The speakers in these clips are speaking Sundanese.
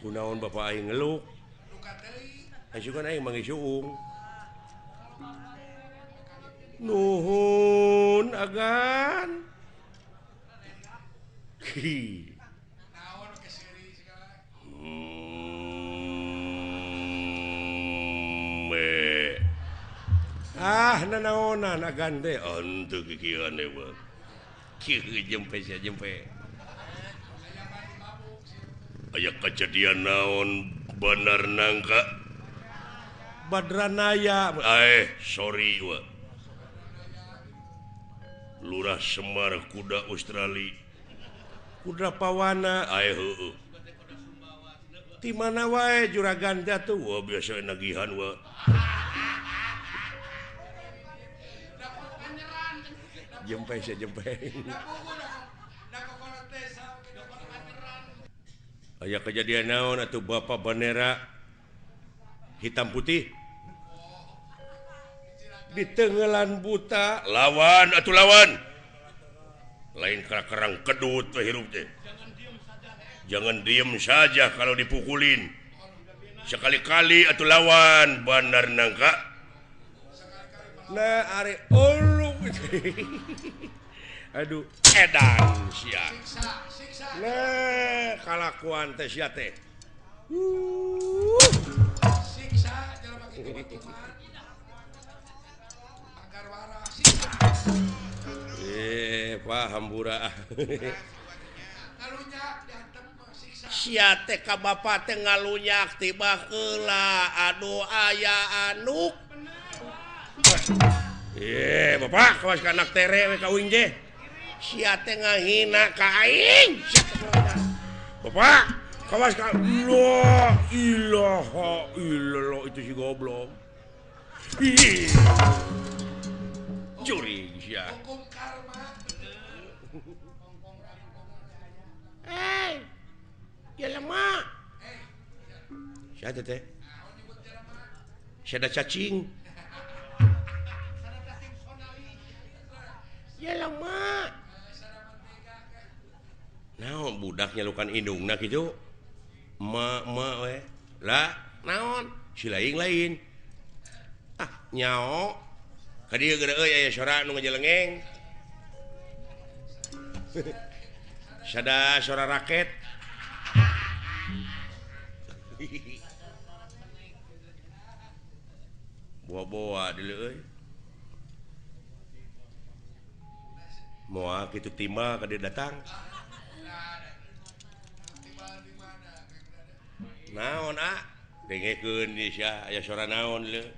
Kunaon bapak aing ngeluk? Asukan aing manggih suung. Nuhun agan. Ki. Ah nanaonan agan teh henteu kikieuan deui mah. Kieu jempe sia jempe. Aya kejadian naon Bandar Nangka? Badranaya. Sorry wa. Lurah Semar kuda Australia. Kuda Pawana. Heueuh. Ti mana wae juragan teh atuh? Wah biasa nagihan wa. Jempe sia jempe. Aya kejadian naon atuh bapak bendera hitam putih di tenggelan buta lawan atuh lawan lain kerang kedut we hirup teh. Jangan diem saja kalau dipukulin. Sekali-kali atuh lawan Bandar Nangka. Nah ari ulung. Aduh edan sia. Nah kalakuan teh sia teh. Siksa jelema kitu baturan. Agar waras siksa. Pak hampura. Ngalunyak diantem siksa. Sia teh ka bapa teh ngalunyak tiba heula aduh aya anuk. Bapak kawas ka anak tere we ka uing teh. Sia teh ngahina ka aing. Bapak kawas ka la ilaha illallah itu si goblok. Ih. Curi sia. Hukum karma. Eh. Jelema. Sia teh. Sia ada cacing. Jelema. Naon budak nyalukan indungna kitu? Ma ma we. Lah, naon? Si lain-lain. Ah, nyao. Ka dieu geura euy aya sora nu ngajelengeng. Sada sora raket. Boa-boa deuleu euy. Moal kitu timbal ka dieu datang. Naon ah? Dengekeun ieu sia aya sora naon leu.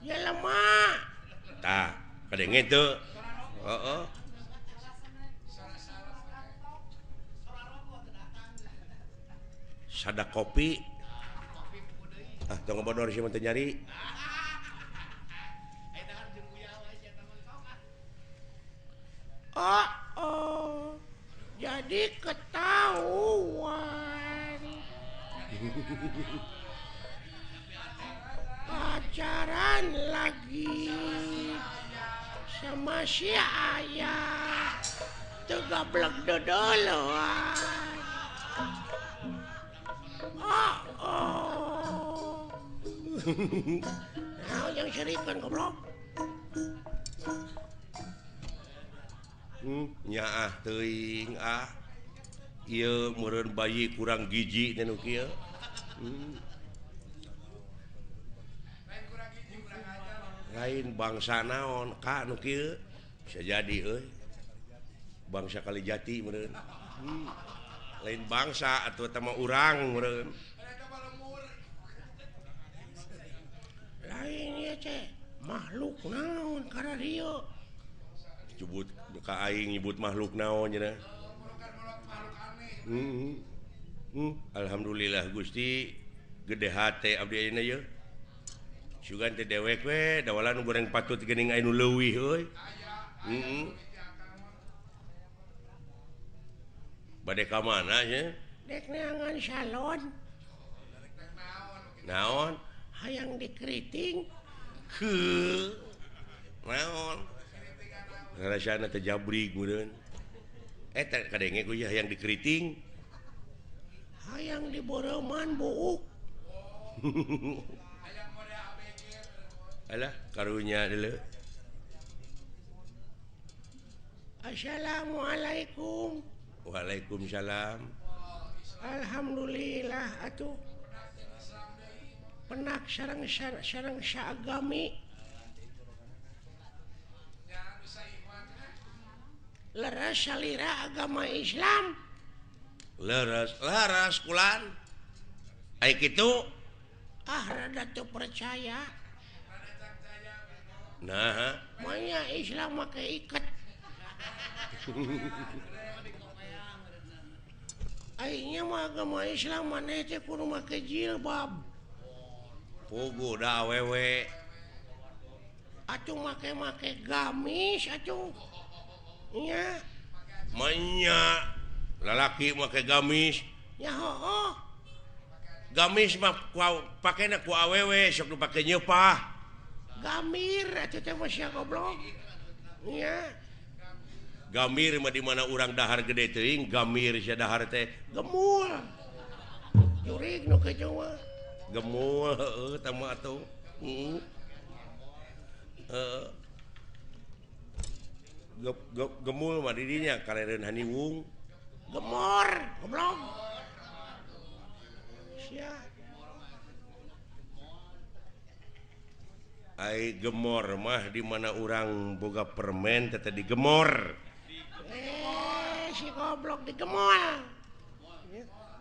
Ya lemah. Tah, kadenge teu. Heeh. Sada kopi. Ah, tong ngabodor sia mah teu nyari. Oh, oh. Jadi ketahuan. Pacaran lagi sama si ayah. Tuh goblok dodoloan. Oh, oh. Nah, yang serikan goblok. Nyaah teuing ah. Ieu meureun bayi kurang gizi teh nu kieu. Lain bangsa naon ka nu kieu bisa jadi euy. Bangsa Kalijati meureun. Lain bangsa atuh eta mah urang meureun. Lain ieu teh makhluk naon kararieu. Nyebut ka aing nyebut makhluk naon cenah. Alhamdulillah Gusti gede hate abdi ayeuna yeuh. Sugan teh dewek we dawalan nu goreng patut geuning aya nu leuwih euy. Bade ka mana nya? Dek neangan salon. Naon? Hayang dikeriting. Heuh. Naon? Rasana teh jabrig meureun. Eta kadenge ku hayang dikeriting. Hayang diboreuman buuk. Alah karunya deuleu. Assalamualaikum. Waalaikumsalam. Alhamdulillah atuh. Penak sareng sareng saagami. Leres salira agama Islam. Leres, leres kulan. Ai kitu ah rada teu percaya. Nah, manya Islam make iket. Aingnya mah agama Islam maneh teh kudu make jilbab. Puguh da awewe. Atuh make-make gamis atuh. Nya. Manya lalaki make gamis. Nya hooh. Gamis mah pakena ku awewe sok dipake nyeupah. Gamir atuh teh mah sia goblok. Nya. Gamir mah di mana urang dahar gede teuing, gamir sia dahar teh gemul. Jurig nu kitu mah. Gemul heueuh tah mah atuh. Heeh. Heeh. Gemul mah di dinya kalereun haniwung. Gemor, goblok. Sia. Ai gemor mah di mana urang boga permen teh digemor. Si goblok digemol.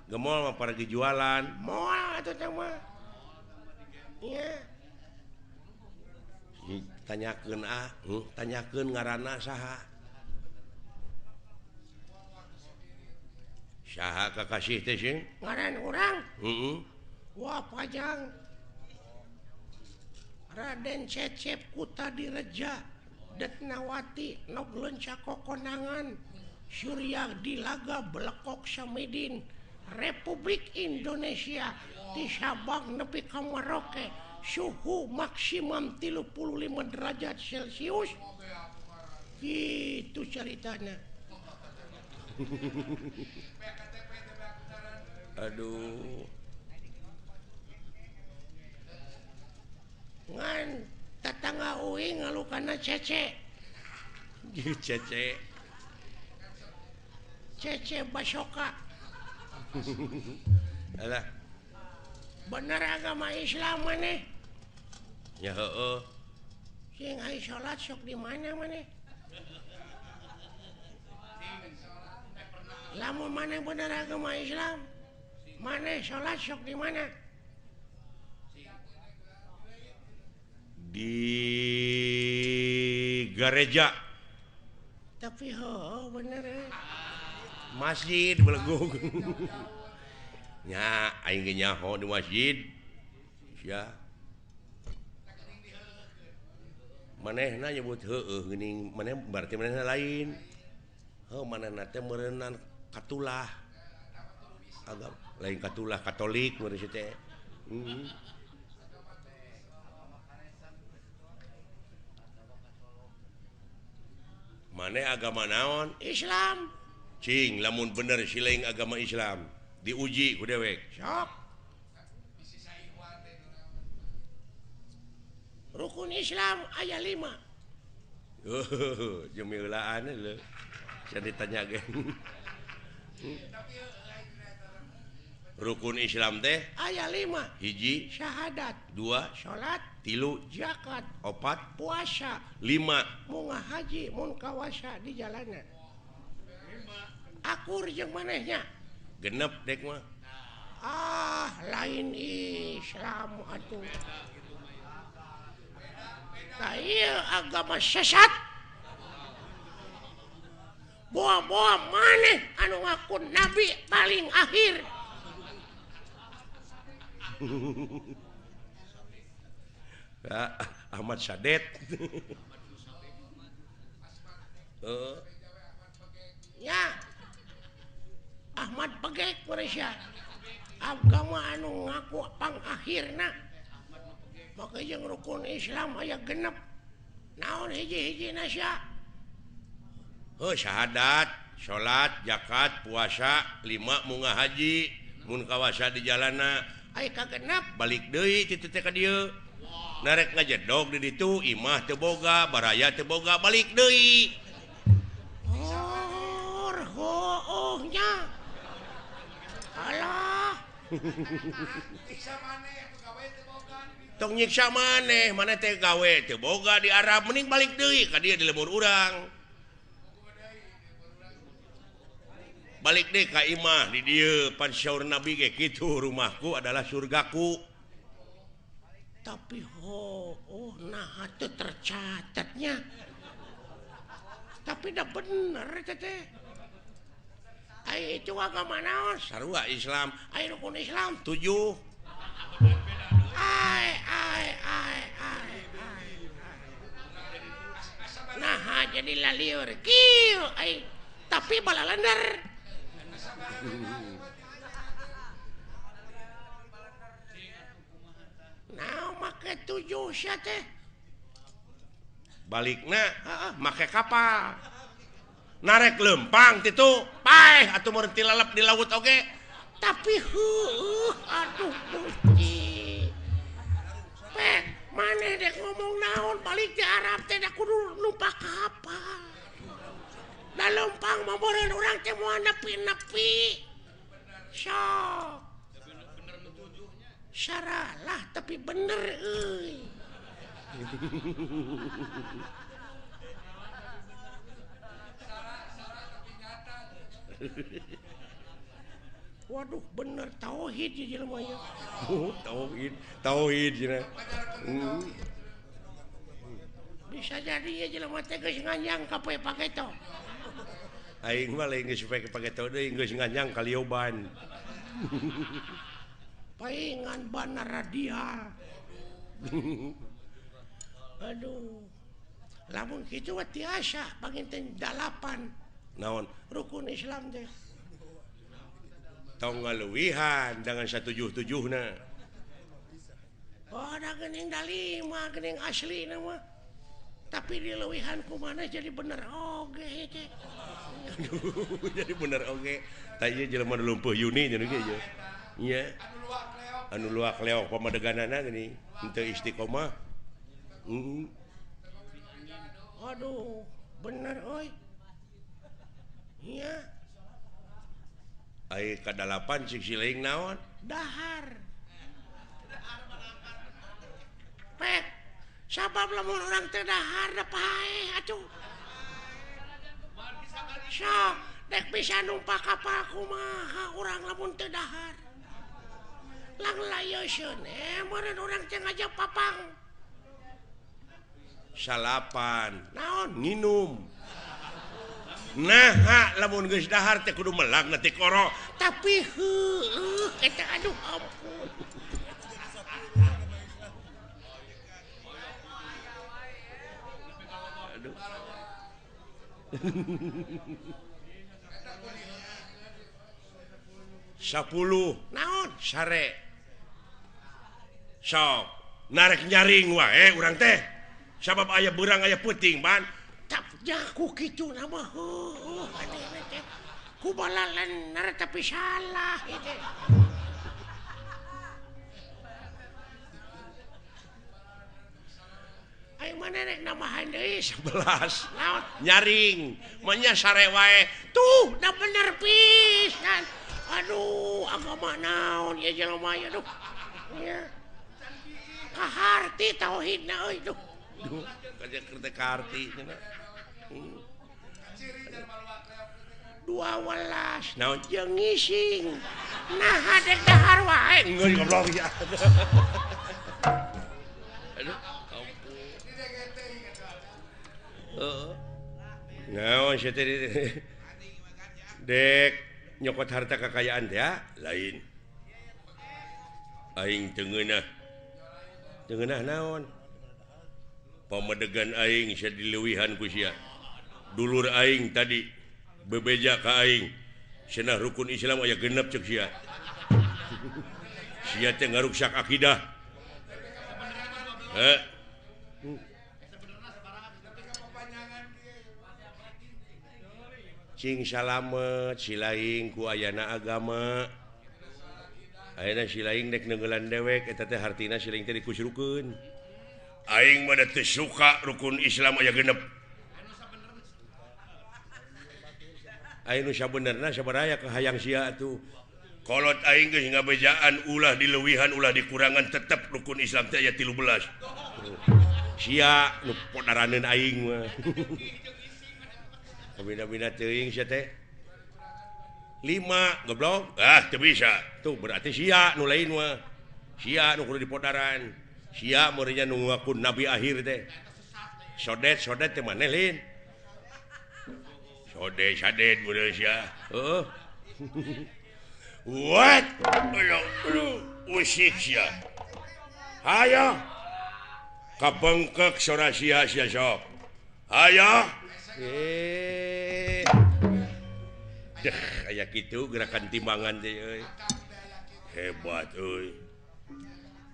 Gemol mah paragi jualan. Moal atuh teh mah. Nya. Tanyakeun ah, tanyakeun ngaranna saha. Saha kakasih teh sing? Ngaran urang? Heeh. Wah pajang. Raden Cecep Kutadireja Detnawati nog leunca kokonangan Surya Dilaga Belekok Samidin Republik Indonesia di Sabang nepi ka Merauke suhu maksimum 35 derajat Celcius. Gitu ceritanya. Aduh. Ngan tetangga uing ngalukana cece. Cece. Cece Basoka. Alah. Bener agama Islam maneh? Ya heueuh. Sing ai salat sok di mana maneh? Lamun maneh bener agama Islam, maneh salat sok di mana? Di gereja. Tapi heueuh bener eh. Masjid belegung. Nya aing ge nyaho di masjid. Sia. Manehna nyebut heueuh geuning, maneh berarti manehna lain. Heuh manehna teh meureunnan katulah. Agama lain katulah Katolik meureun si teh. Heeh. Maneh agama naon? Islam. Cing lamun bener siling agama Islam diuji ku dewek. Sok. Rukun Islam aya 5. Jemilaan lho. Sia ditanya ge. Rukun Islam teh aya 5. Hiji syahadat, 2 salat, 3 zakat, 4 puasa, 5 munga haji mun kawasa di jalanan. Akur jeung manehnya. Genep dek mah. Ah, lain Islam atuh. Tah ieu agama sesat. Boa-boa maneh anu ngaku nabi paling akhir. Ahmad Sadet. Ya. Ahmad Pegek Malaysia. Agama anu ngaku pangakhirna. Maka jeung rukun Islam aya genep. Naon hiji-hijina sia? Heuh syahadat, Salat, zakat, puasa, 5 munga haji, mun kawasa di jalana. Ai kagenap balik deui kitu teh ka dieu. Narek ngajedog di ditu, imah teu boga, baraya teu boga, balik deui. Oh, nya. Alah. Tong nyiksa maneh, maneh teh gawe teu boga di Arab, mending balik deui ka dieu di lembur urang. Balik deui ka imah di dieu, pan syaur Nabi ge kitu, rumahku adalah surgaku. Tapi oh nah teu tercatatnya. Tapi dah bener teh. Ai itu agama naon? Sarua Islam. Ai rukun Islam 7. Ai ai ai ai. Nah jadi laliur kieu ai tapi balalender. Nah make 7 sia teh. Balikna heeh make kapal. Narek lempang titu paeh atuh meureun tilalep di laut oge. Tapi heueuh aduh Gusti. Pek maneh dek ngomong naon balik di Arab teh da kudu numpak kapal. Da lempang mah meureun urang teh moal nepi-nepi. Sok. Saralah tapi bener euy. Waduh bener tauhid ya jelema nya. Oh, tauhid, tauhid cenah. Bisa jadi ya jelema teh geus nganyang ka poe pageto. Aing mah lain geus poe pageto deui geus nganyang ka lioban. Paingan bana radial. Aduh. Lamun kitu mah tiasa panginten 8. Naon rukun Islam teh tong ngaluwihan dengan 177na. Oh da geuning da 5 geuning aslina mah. Tapi dileuwihan kumaha jadi bener oge teh. Aduh jadi bener oge. Tah ieu jelema nu lumpuh Yuni nya ge ieu. Nya. Anu luak leok pamadeganana geuning henteu istiqomah. Aduh bener euy. Iya. Ai kadalapan cik siling naon? Dahar. Pek. Sabab lamun urang teu dahar da paeh atuh. Sok, dek bisa numpak kapal kumaha urang lamun teu dahar. Lang layoseun meureun urang teh ngajak papang. Salapan. Naon? Nginum. Nah, lamun geus dahar teh kudu melag na tikoro. Tapi heueuh eta aduh ampun. Aduh. 10 naon sare. Sok narek nyaring wae urang teh. Sabab aya beurang aya peuting ban. Jaku kitu nama heueuh teh ku balalener tapi salah ieu. Aing mana rek nambahan deui 11 naon nyaring mah nya sare wae tuh da bener pisan. Aduh agama naon ieu jelema ieu aduh. Nya kaharti tauhidna euy duh. Duh kaja kaharti cenah. 12 naon jeung ngising. Nah dek dahar wae geus goblok ya. Aduh ampun. Heeh. Naon sia teh dek nyokot harta kekayaan teh lain. Aing teu ngeunah. Teu ngeunah naon? Pamedegan aing sia dileuwihan ku sia. Dulur aing tadi bebeja ka aing cenah rukun Islam aya genep ceuk sia. Sia teh ngaruksak akidah. Heh. Cing salamet silaing ku ayana agama. Ayeuna silaing dek neunggelan dewek eta teh hartina silaing teh dikusrukeun. Aing mah teu suka rukun Islam aya genep. Aing nu sabenerna sabaraha ka hayang sia atuh. Kolot aing geus ngabejaan ulah dileuwihan ulah dikurangan tetep rukun Islam teh aya 13. Sia nu podaraneun aing mah. Kabina-bina teuing sia teh. 5 goblok. Ah teu bisa. Tuh berarti sia nu lain mah. Sia nu kudu dipodaran. Sia meureunnya nu ngaku nabi akhir teh. Sodet-sodet teh maneh lain. Sodet sadet meureun sia. Heeh. What? Aduh, usik sia. Hayo. Kabengkek sora sia sia sok. Hayo. Deh, aya kitu gerakan timbangan teh euy. Hebat euy.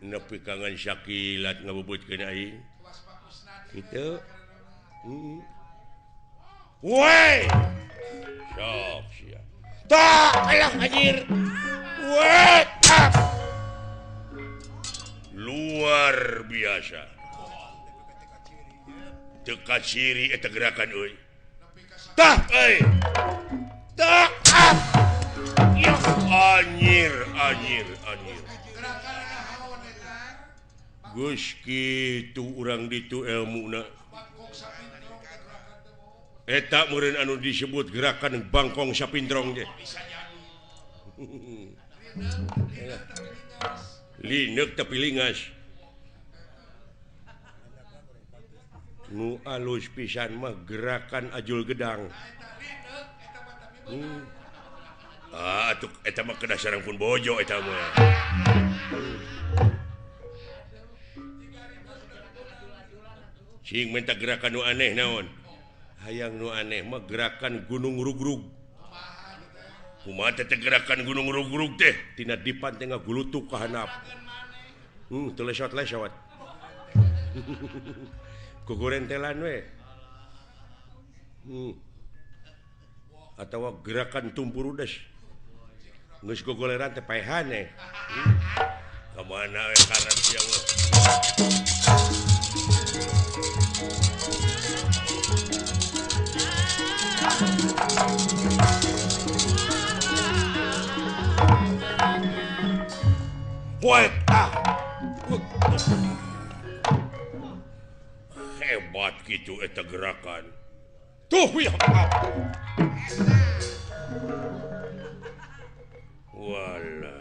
Nepi kangen sakilat ngabubutkeun aing. Kitu. Heeh. Woi. Sok sia. Tak, alah anjir. What up? Luar biasa. Teu kaciri eta gerakan euy. Tah euy. Tah. Ya anjir, anjir, anjir. Geus kitu urang ditu elmuna. Eta meureun anu disebut gerakan bangkong sapindrong teh. Lineuk tapi lingas. Nu alus pisan mah gerakan ajul gedang. Ah atuh eta mah kedah sareng pun bojo eta mah. Cing minta gerakan nu aneh naon? Hayang nu aneh mah gerakan gunung rugrug. Kumaha teh gerakan gunung rugrug teh? Tina dipan teh ngagulutuk ka handap. Teu lesot-lesot. Kugurentelan we. Atawa gerakan tumpurudes. Geus gogoleran teh paehan eh. Ka mana we karep sia mah. Wait, ah. Hebat gitu eta gerakan. Tuh ya. Wala.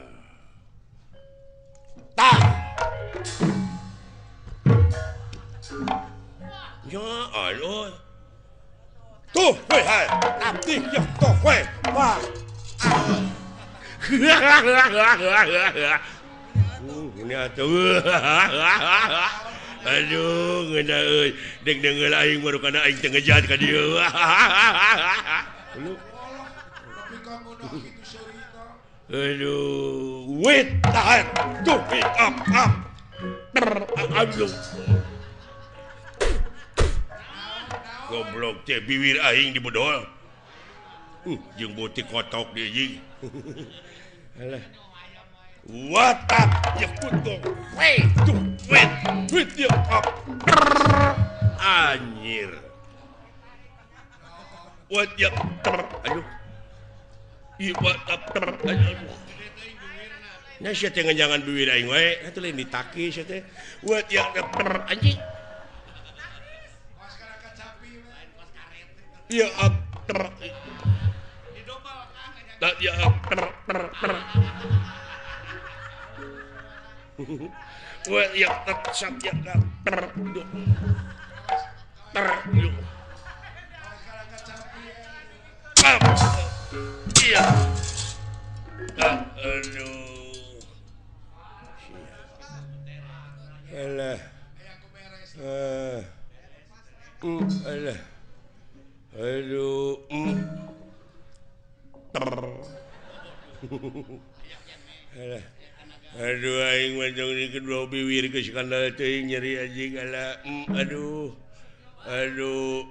Tah. Ya Allah. Tuh, weh, hai. Abdi ya tuh, weh. Wah. Ini atuh. Aduh, ngeunah euy. Deg deungeul aing baru kana aing teu ngejat ka dieu. Aduh, wait, tahan. Tuh, up, up. Aduh. Goblok teh biwir aing dibedol. Jeung beutik kotok deui anjing. Alah. What up? Ya kutu. Wait, tuh, wait, wait ya up. Anjir. What ya? Aduh. Ieu what up? Aduh. Nya sia teh nganjangan biwir aing wae, atuh lain ditaki sia teh. What ya anjing. Ya up. Tak ya up. Wah, ya tak ya ter ter iya. Aduh. Alah. Alah. Aduh. Ter. Alah. Aduh aing mah jong di kedua biwir geus kandal teuing nyeri anjing ala. Aduh. Aduh.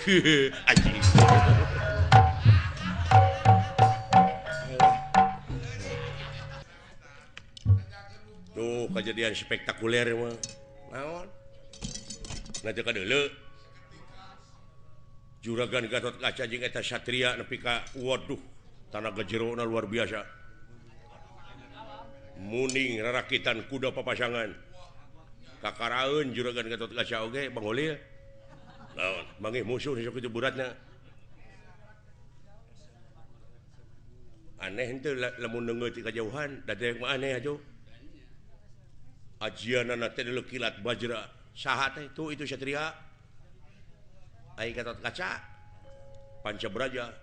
Anjing. Tuh kejadian spektakuler mah. Naon? Nanti ka deuleu. Juragan Gatot Kaca jeung eta satria nepi ka waduh, tanaga jerona luar biasa. Muning rarakitan kuda papasangan. Kakaraeun Juragan Gatot Kaca oge Bang Holil. Naon, manggih musuh sok kitu beratna. Aneh henteu lamun neungeut ti kajauhan, da teh mah aneh atuh. Ajianana teh deuleu kilat bajra. Saha teh tuh itu satria. Ai Gatot Kaca Panca Braja.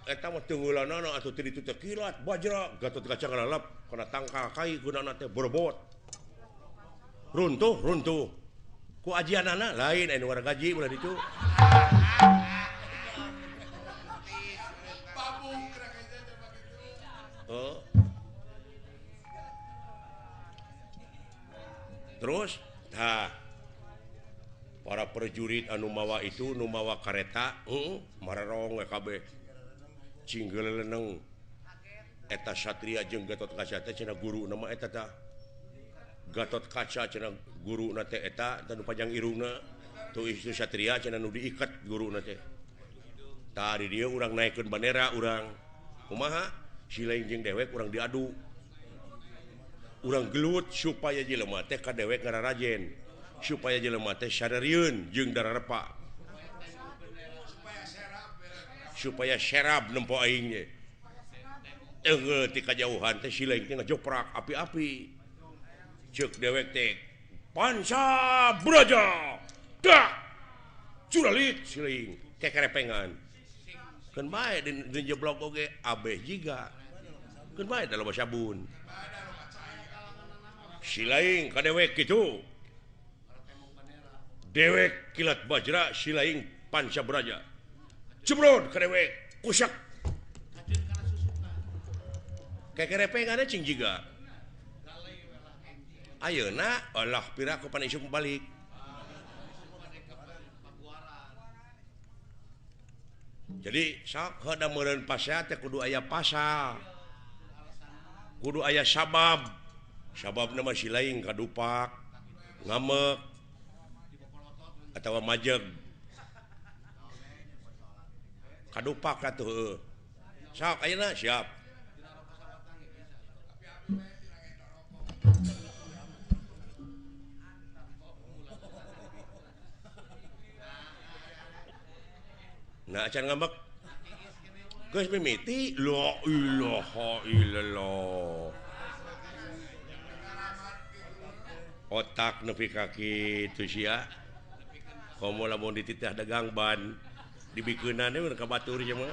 Eta mah teungeulanana atuh teu ditu teh kilat bajra. Gatot Kaca ngalalap kana tangkal kai gunana teh borbot. Runtuh, runtuh. Ku ajianana lain anu wargaji ulah ditu. Oh. Terus tah para prajurit anu mawa itu nu mawa kareta, marerong we kabeh. Cinggeleneng eta satria jeung Gatot Kaca teh cenah guruna mah eta tah. Gatot Kaca cenah guruna teh eta tah nu panjang irungna. Tuh itu satria cenah nu diikat guruna teh. Tah di dieu urang naekeun bandera urang. Kumaha? Si lain jeung dewek urang diadu. Urang gelut supaya jelema teh ka dewek ngararajen, supaya jelema teh sadarieun jeung dararepa, supaya serab nempo aing ge. Teunggeul ti kajauhan teh si lain teh ngajoprak api-api. Ceuk dewek teh Panca Braja. Dak. Curalit si lain kekerepengan. Keun bae di jeblok oge abeh jiga. Keun bae da loba sabun. Si lain ka dewek kitu. Dewek kilat bajra, si lain Panca Braja. Jebrod ka dewek, kusak. Kekerepengan cing jiga. Ayeuna Allah pira ku pan isuk balik. Jadi sok heuda meureun pasea teh kudu aya pasal. Kudu aya sabab. Sababna mah si lain kadupak, ngamek atawa majeg. Kadupak atuh heueuh. Sok ayeuna siap. Nah acan ngambek. Geus mimiti la ilaha illallah. Otak nepi ka kitu sia. Komo lamun dititah dagang ban dibikeunana we ka batur sia mah.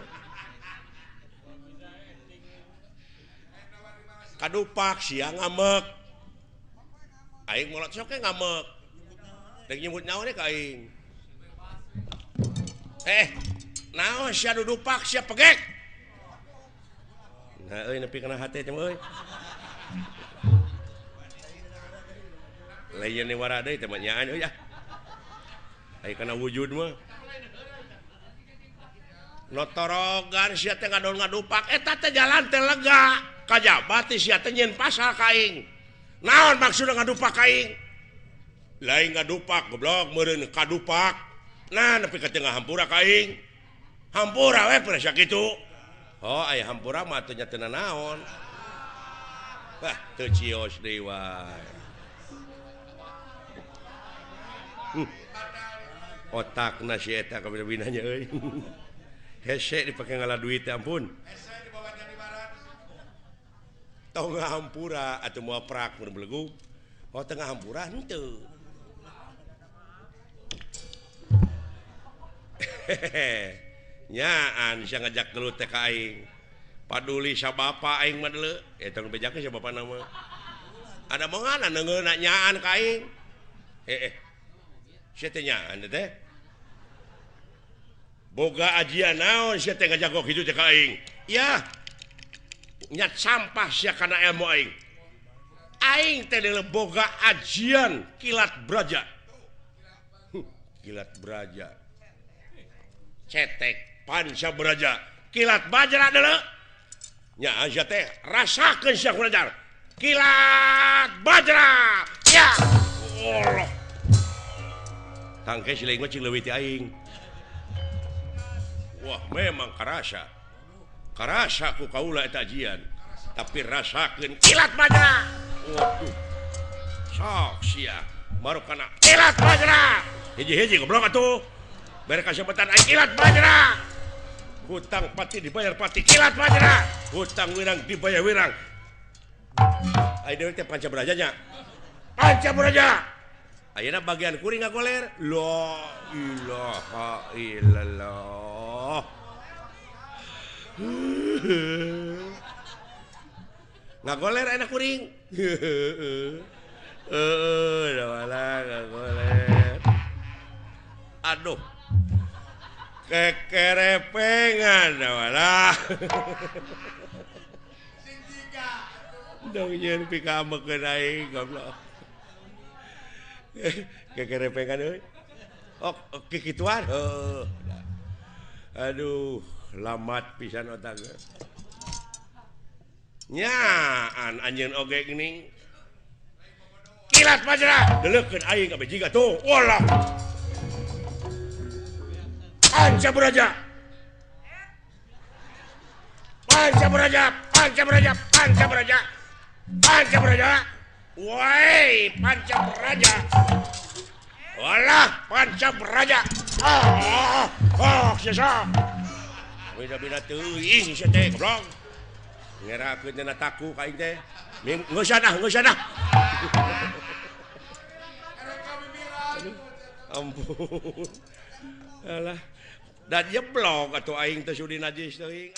Kadupak sia ngamek. Aing molot sok ge ngamek. Deuk nyebut nyawa ka aing. Naon sia dudupak sia pegek. Nah euy nepi kana hate teh euy. Lain ni wara deui teh mah nyaan euy ah. Ai kana wujud mah. Notorogan sia teh ngadon ngadupak eta teh jalan teh lega. Kajaba teh sia teh nyieun pasal ka aing. Naon maksudna ngadupak ka aing? Lain ngadupak goblok meureun kadupak. Nah nepi ka tengah hampura ka aing. Hampura we pernah sakitu. Oh aya hampura mah teu nya teu nanaon. Wah teu cios deui wae. Otakna si eta kabina-binanya euy. Hese dipake ngala duit teh ampun. Hese dibawa jadi barat. Tong hampura atuh moal prak mun belegug. Oh tengah hampura henteu. Nyaan sia ngajak gelut teh ka aing. Paduli sa bapa aing mah deuleu. Eta nu bejakeun sa bapana mah. Ada mongana neungeuna nyaan ka aing. Sia teh nyaan teh. Boga ajian naon sia teh ngajak kitu teh ka aing. Yah. Nyat sampah sia kana ilmu aing. Aing teh deuleu boga ajian kilat braja. Kilat braja. Cetek panca braja. Kilat bajra deuleu. Nya sia teh rasakeun sia kulajar. Kilat bajra. Ya. Allah. Tangke si leung mah cing leuwih ti aing. Wah, memang karasa. Karasa ku kaula eta ajian. Tapi rasakeun kilat bajra. Waduh. Sok sia. Baru kana kilat bajra. Hiji-hiji goblok atuh. Bere kasebetan aing kilat bajra. Hutang pati dibayar pati kilat bajra. Hutang wirang dibayar wirang. Aing deui teh panca braja nya. Panca braja. Ayeuna bagian kuring ngagoler. La ilaha illallah. Ngagoler enak kuring. Heeh, dah ngagoler. Aduh. Kekerepengan dah. Sing jiga. Dong nyeun pikamekeun aing goblok. Kekerepengan euy. Oh, kikituan. Heuh. Aduh, lamat pisan otak. Nyaan anjeun oge geuning. Kilat bajra, deuleukeun aing kabeh jiga tuh. Walah. Panca braja. Panca braja, panca braja, panca braja. Panca braja. Woi, panca braja. Walah, panca braja. Ah, ah, sesa. Beda-beda teuing sia teh goblok. Ngerakeun cenah taku ka aing teh. Ngeusan ah, ngeusan ah. Ampun. Alah. Dan jeblok atuh aing teh sudi najis teuing.